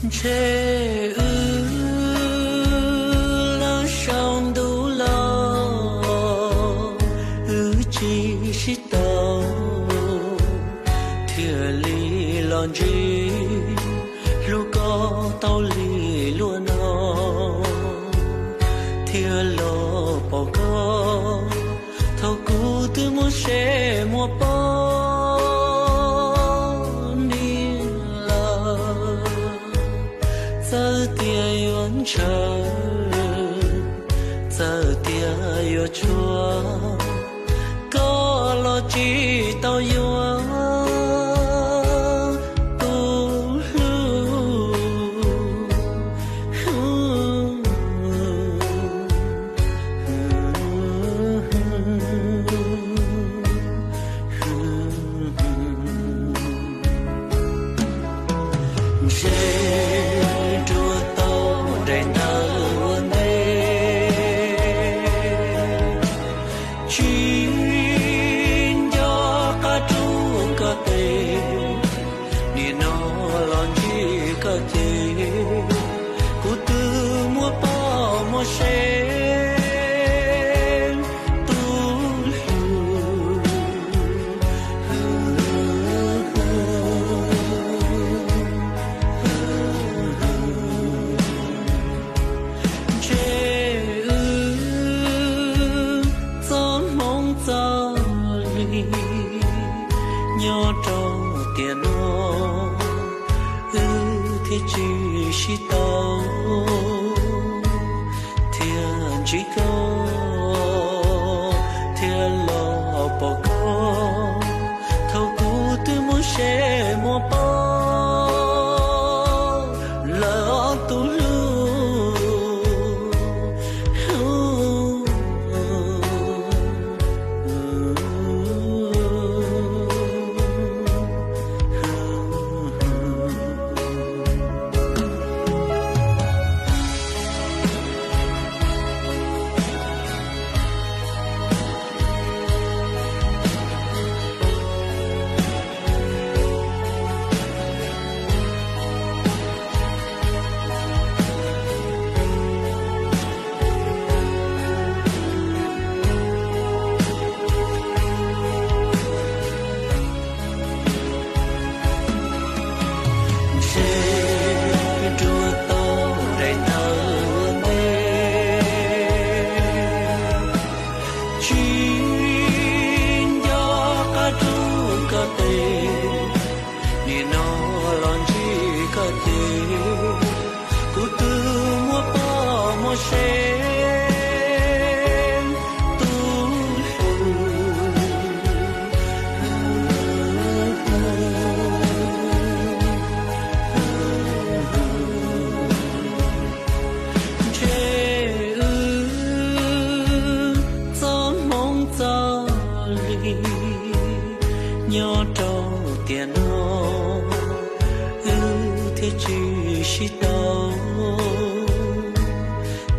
Ntshe wb lawv sau ntuj los, wb tsis sib tau, thiaj li los ntsib, hlub koj tau li luag no, thiaj los pom koj thaum kuv twb muaj seb muaj poj niam lawm. Txawm tias yuav ntshaw, txawm tias yuav tshua, koj los tsis tau yuav tus hlub. Ntshe ruaj tau daim ntawv ua ntej, tsis nco qab rub koj tes, nim no los ntsib koj ces kuv twb muaj poj muaj sev tus hlub. Ntshe wb txoj hmoov txoj li nyob rau tiam no, wb thiaj tsis sib tau, thiaj ntsib koj, thiaj los pom koj thaum kuv twb muaj seb muaj poj lawm tus hlub. Ntshe ruaj tau daim ntawv ua ntej, tsis nco qab rub koj tes, nim no los ntsib koj ces kuv twb muaj poj muaj sev tus hlub. Ntshe wb txoj hmoov txoj li nyob rau tiam no, wb thiaj tsis sib tau,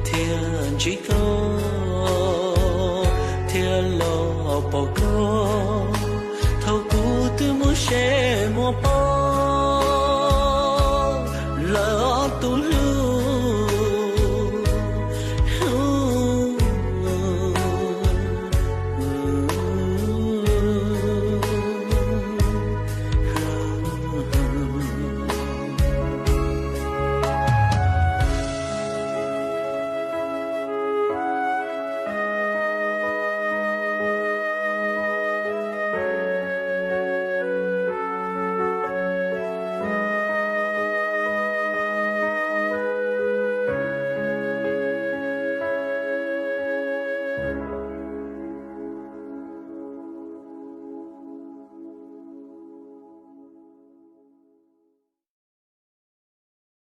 thiaj ntsib koj, thiaj los pom koj thaum kuv twb muaj seb muaj poj lawm tus hlub.